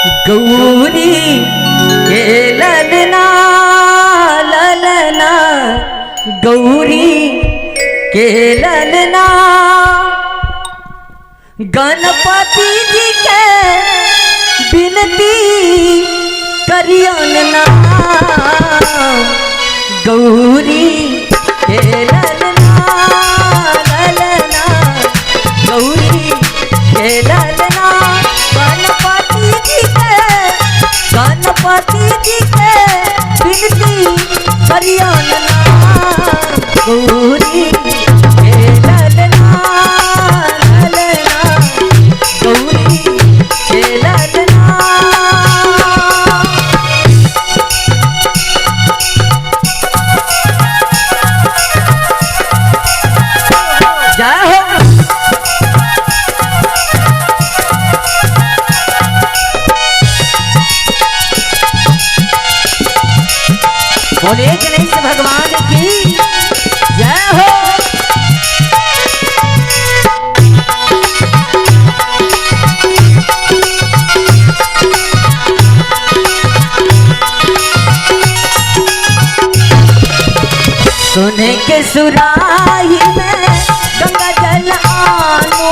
गौरी के ललना ललना, गौरी के ललना, गणपति जी के विनती करियन ना। गौरी के ललना ललना, गौरी के ललना, गणपति जी के, गणपति जी के विनती करियन ना। गौरी के ललना ललना, गौरी के ललना। जय हो। बोले गणेश भगवान की जय हो। सोने के सुराही में गंगा जल आनू,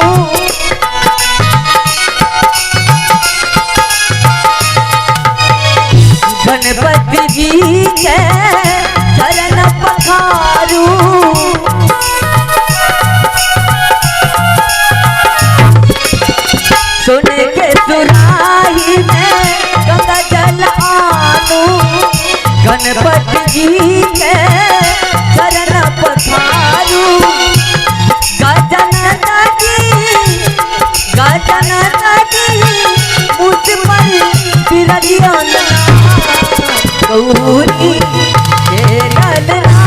गणपति जी के चरण पखारू। सोने के सुराही में गंगा जल आनू, गणपति जी के चरण पखारू। गजानन जी, गजानन जी मुझ पर फिरियन ना। गौरी के ललना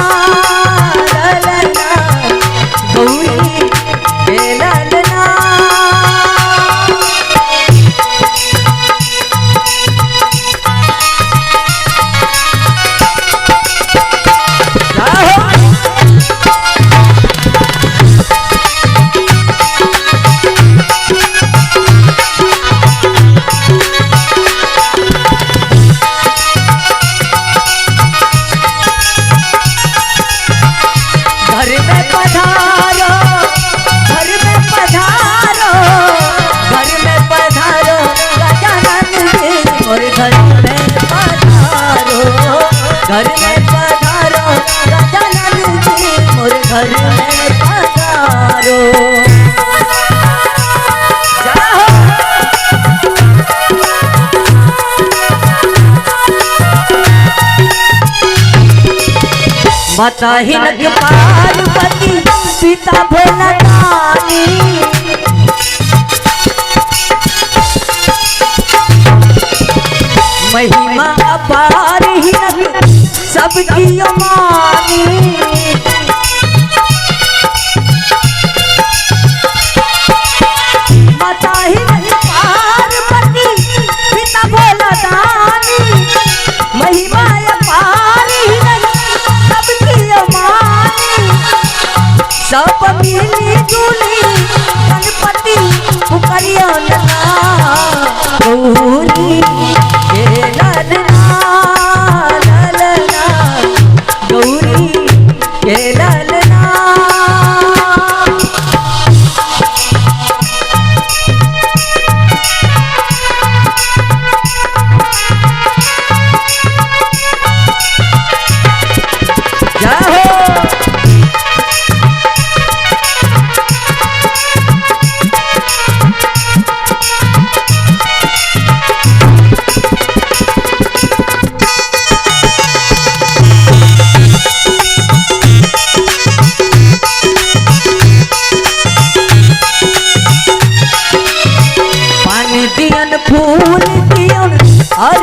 ललना, गौरी के ललना। घर में पधारो, घर में पधारो, घर में पधारो गजानन जी, और घर में पधारो, घर में पधारो गजानन जी, और घर में पधारो। माता हिनक पार्वती, पिता भोला दानी, महिमा अपार हिनक सबकी मानी। माता हिनक पार्वती, पिता भोला दानी, महिमा अपार हिनक सबकी मानी। सब मिली जुली गणपति पुकारियन ना। गौरी के ललना ललना, गौरी के ललना। जय हो। पानी दियन फूल दियन और